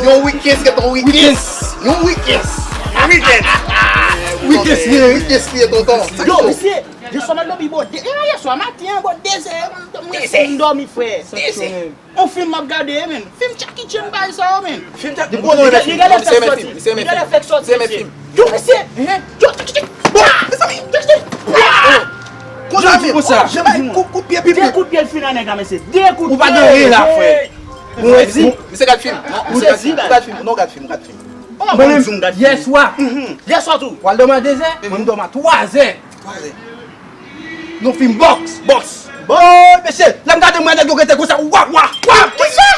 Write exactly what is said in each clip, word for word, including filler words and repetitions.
Yon weekends, get on weekends. Yon weekends. Weekends. Weekends, li ye, weekends, li ye, tonton. Yo, mesye, jeswa m al dòmi bò de, e, jeswa maten an bò dezè, m dòmi, frè. Dezè. On fim m ap gade, men. Fim Jackie Chan bay sa yo, men. Fim Jackie Chan, li genlè fèk sòti. Li genlè fèk sòti, mesye. Yo, mesye. Yo, Jackie Chan. Bon, mezanmi, Jackie Chan. Konsa, men. Konsa. Jan bay kout, kout pye, pye, pye. De kout pye l fin nan nèg la, mesye. De kout pye. Ou pa gen anyen la, frè. Mwen di. Misye gad fim. Non, misye gad fim. Ou gad fim. Non, gad fim, gad fim. Mwen menm, yèswa. Yèswa tou. W al dòmi a dezè, mwen m dòmi a twazè. Twazè. Nou fim bòks. Bòks. Bon, mesye, lè m gade mwen nèg yo rete konsa, wap, wap, wap. Kisa?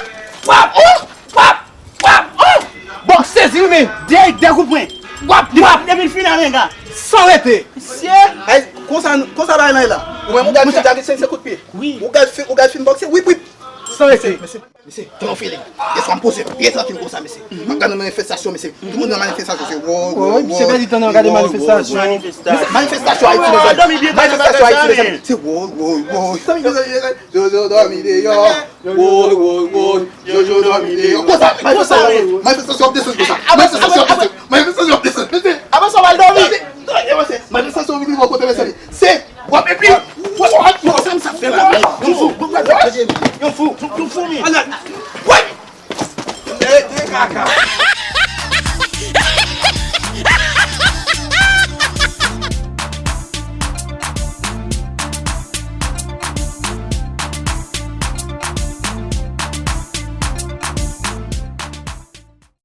Wap, oh, wap, wap, oh. Bòks sezi, wi, men. De, de kout pwen. Wap, wap. Depi l fin nan ren an. San rete. Mesye. Ay, konsa, konsa bagay la ye la. Ou menm ou gad fim, se kout pye. Wi. Ou gad fim, ou gad fim bòks, wip, wip. San rete. Mesye, mesye, mesye, tande yon feeling. Yèswa m poze m byen trankil konsa, mesye. M ap gade yon manifestasyon, mesye. Tout moun nan manifestasyon, se woy, woy, woy. Misye pèdi tan nan gade manifestasyon. Manifestasyon Ayiti, mezanmi. Manifestasyon Ayiti, mezanmi. Se woy, woy, woy. Jojo dòmi deyò. Woy, woy, woy. Jojo dòmi deyò. Konsa, manifestasyon, manifestasyon ap desann konsa. Manifestasyon ap desann. Manifestasyon ap desann. Mesye. Apre sa, w al dòmi. Manifestasyon vin rive yon kote, mezanmi. Se, w ap epi, w ap, w ap, non, sa m sa fè la. Yon fou, yon fou, yon fou, yon fou, men. Ala, woy! Mete kaka.